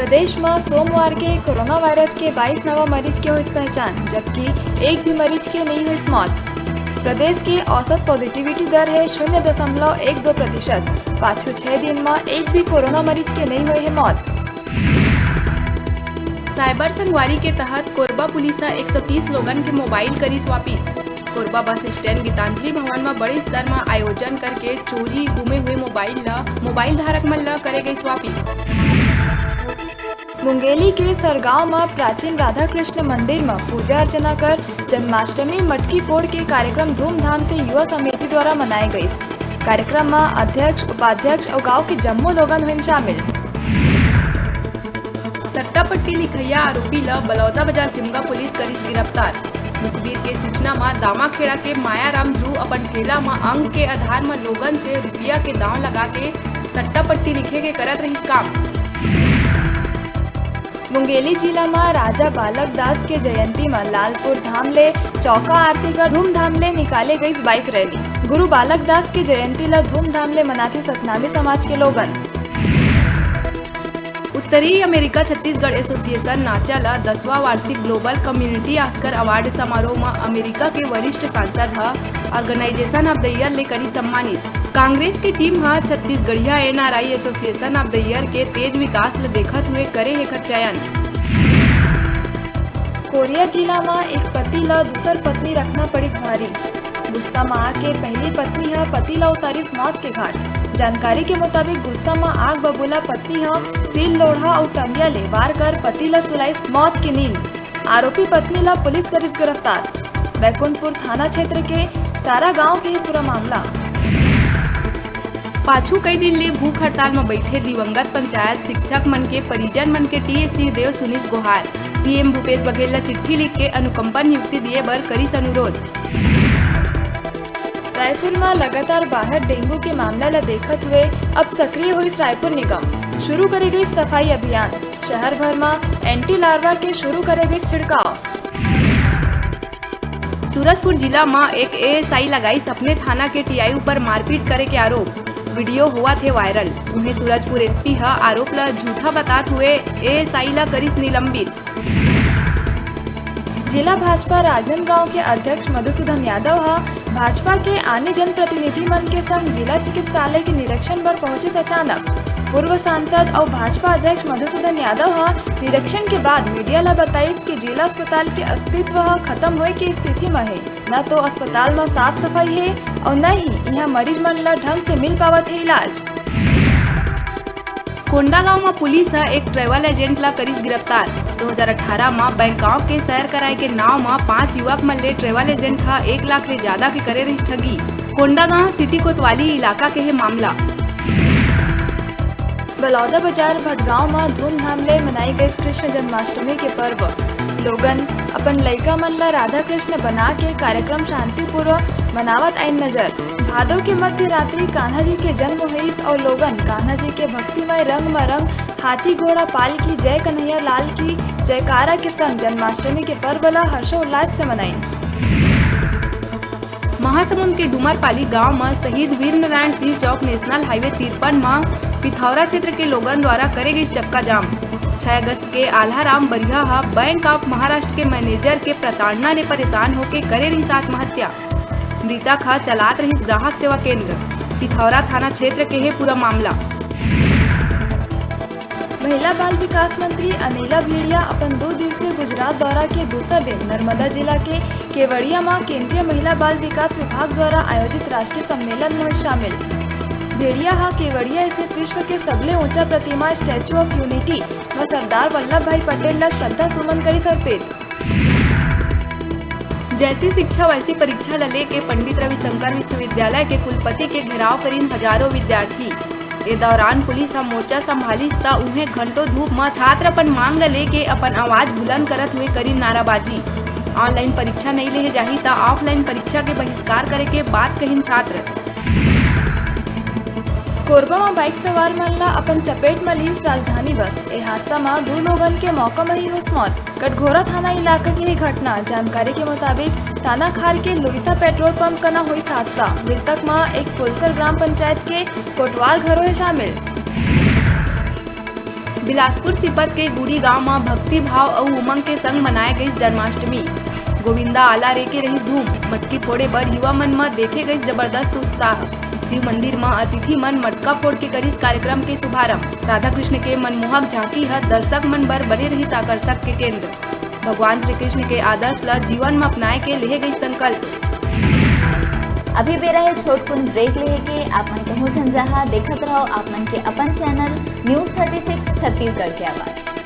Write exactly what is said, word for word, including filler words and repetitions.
प्रदेश म सोमवार के कोरोना वायरस के बाईस नवा मरीज के होइस पहचान, जबकि एक भी मरीज के नइ होइस मौत। प्रदेश के औसत पॉजिटिविटी दर हे शून्य दशमलव एक दो प्रतिशत। पाछू छह दिन म एक भी कोरोना मरीज के नइ होए हे मौत। साइबर संगवारी के तहत कोरबा पुलिस ह एक सौ तीस लोगन के मोबाइल करिस वापिस। कोरबा बस स्टैंड गीतांजलि भवन म बड़े स्तर म आयोजन करके चोरी गुमे हुए मोबाइल ल, मोबाइल धारक मन ल करे गइस वापिस। मुंगेली के सरगांव म प्राचीन राधा कृष्ण मंदिर म पूजा अर्चना कर जन्माष्टमी मटकी फोड़ के कार्यक्रम धूमधाम से युवा समिति द्वारा मनाए गइस। कार्यक्रम म अध्यक्ष, उपाध्यक्ष अउ गांव के जम्मो लोगन होइन शामिल। सट्टा पट्टी लिखइया आरोपी ल बलौदा बाजार सिमगा पुलिस करिस गिरफ्तार। मुखबिर के सूचना म दामाखेड़ा के मायाराम ध्रुव अपन ठेला म अंक के आधार म लोगन से रुपया के दांव लगा के सट्टा पट्टी लिखे के करत रहिस काम। मुंगेली जिला म राजा बालक दास के जयंती म लालपुर धाम ले चौका आरती कर धूमधाम ले निकाले गइस बाइक रैली। गुरु बालक दास के जयंती ल धूमधाम ले मनाथे सतनामी समाज के लोगन। उत्तरी अमेरिका छत्तीसगढ़ एसोसिएशन नाचा ल दसवां वार्षिक ग्लोबल कम्युनिटी ऑस्कर अवार्ड समारोह म अमेरिका के वरिष्ठ सांसद ह ऑर्गेनाइजेशन ऑफ द ईयर ले करी सम्मानित। कांग्रेस के टीम ह Chhattisgarhiya NRI association of the year के तेज विकास ल देखत हुए करे हेखर चयन। कोरिया जिला म एक पति ल दूसर पत्नी रखना पड़िस भारी। गुस्सा म आके पहली पत्नी ह पति ल उतारिस मौत के घाट। जानकारी के मुताबिक, गुस्सा म आग बबूला पत्नी ह सील लोढ़ा अउ टंगिया ले वार कर पति ल सुलाइस मौत के नींद। आरोपी पत्नी ल पुलिस करिस गिरफ्तार। बैकुंठपुर थाना क्षेत्र के सारा गांव के पूरा मामला। पाछू कई दिन ले भूख हड़ताल म बइठे दिवंगत पंचायत शिक्षक मन के परिजन मन के टीएस सिंहदेव सुनिस गोहार। सीएम भूपेश बघेल ल चिट्ठी लिख के अनुकंपा नियुक्ति दिए बर करिस अनुरोध। रायपुर म लगातार बाढ़त डेंगू के मामला ल देखत हुए अब सक्रिय होइस रायपुर निगम। शुरू करे गइस सफाई अभियान। शहर भर म एंटी लार्वा के शुरू करे गइस छिड़काव। सूरजपुर जिला म एक एएसआई लगाइस अपने थाना के टीआई ऊपर मारपीट करे के आरोप। वीडियो होवत हे वायरल। उहें, सूरजपुर एसपी ह आरोप ल झूठा बतात हुए एएसआई ल करिस निलंबित। जिला भाजपा राजनांदगांव के अध्यक्ष मधुसूदन यादव ह भाजपा के आने जनप्रतिनिधि मन के संग जिला चिकित्सालय के निरीक्षण बर पहुंचिस अचानक। पूर्व सांसद अउ भाजपा अध्यक्ष मधुसूदन यादव ह निरीक्षण के बाद मीडिया ल बताइस कि जिला अस्पताल के अस्तित्व ह खत्म होए के स्थिति म हे। न तो अस्पताल म साफ सफाई हे अउ न ही इहां मरीज मन ल ढंग से मिल पावत हे इलाज। कोंडागांव म पुलिस ह एक ट्रैवल एजेंट ला करिस गिरफ्तार। दो हज़ार अठारह म बैंकॉक के सैर कराए के नाव म पांच युवक मन ले ट्रैवल एजेंट ह एक लाख ले ज्यादा के करे रहिस ठगी। कोंडागांव सिटी कोतवाली इलाका के हे मामला। बलौदा बाजार भटगांव म धूमधाम ले मनाई गई कृष्ण जन्माष्टमी के पर्व। लोगन अपन लइका मन ला राधा कृष्ण बना के कार्यक्रम शांतिपूर्वक मनावत आइन नजर। भादो के मध्य रात्रि कान्हा जी के जन्म होइस अउ लोगन कान्हा जी के भक्तिमय रंग म रंग हाथी घोड़ा पालकी जय कन्हैया लाल की जयकारा के संग जन्माष्टमी के पर्व ल हर्षोल्लास से मनाइन। महासमुंद के डूमरपाली गांव म शहीद वीर नारायण सिंह चौक नेशनल हाईवे तिरपन म पिथौरा क्षेत्र के लोगन द्वारा करे गई चक्का जाम। छह अगस्त के आल्हाराम बरिहा ह बैंक ऑफ महाराष्ट्र के मैनेजर के प्रताड़ना ले परेशान होके करे रहिस आत्महत्या। मृतक ह चलात रहिस ग्राहक सेवा केंद्र। पिथौरा थाना क्षेत्र के हे पूरा मामला। महिला बाल विकास मंत्री अनिला भेड़िया अपन दो दिवसीय गुजरात दौरा के दूसर दिन नर्मदा जिला के केवड़िया म केंद्रीय महिला बाल विकास विभाग द्वारा आयोजित राष्ट्रीय सम्मेलन म शामिल। भेड़िया ह केवड़िया स्थित विश्व के सबले ऊंचा प्रतिमा स्टैचू ऑफ यूनिटी म सरदार वल्लभ भाई पटेल ल श्रद्धा सुमन करिस अर्पित। जैसी शिक्षा वैसी परीक्षा ल लेके पंडित रविशंकर विश्वविद्यालय के कुलपति के घेराव करीन हजारों विद्यार्थी। ए दौरान पुलिस ह मोर्चा संभालिस त उहें घंटों धूप म छात्र अपन मांग ल लेके अपन आवाज बुलंद करत हुए करीन नाराबाजी। ऑनलाइन परीक्षा नइ लेहे जाही त ऑफलाइन परीक्षा के बहिष्कार करे के बात कहिन छात्र। कोरबा म बाइक सवार मन ला अपन चपेट म लीस राजधानी बस। ए हादसा म दू लोगन के मौका म ही होइस मौत। कटघोरा थाना इलाका के ही घटना। जानकारी के मुताबिक, तानाखार के लुइसा पेट्रोल पंप कना होइस हादसा। मृतक म एक फुलसर ग्राम पंचायत के कोटवाल घरो हे शामिल। बिलासपुर सीपत के गुड़ी गांव म भक्ति भाव अउ उमंग के संग मनाए गइस जन्माष्टमी। गोविंदा आला रे के रहिस धूम। मटकी फोड़े बर युवा मन म देखे गइस जबरदस्त उत्साह। शिव मंदिर म अतिथि मन मटका फोड़ के करिस कार्यक्रम के शुभारंभ। राधा कृष्ण के मनमोहक झांकी ह दर्शक मन बर बने रहिस आकर्षक के केंद्र। भगवान श्री कृष्ण के आदर्श ल जीवन म अपनाए के लेहे गइस संकल्प। अभी बेरा हे छोटकुन ब्रेक लेहे के। आप मन कहूं झन जहां, देखत रहो आप मन के अपन channel news thirty six Chhattisgarh के आवाज।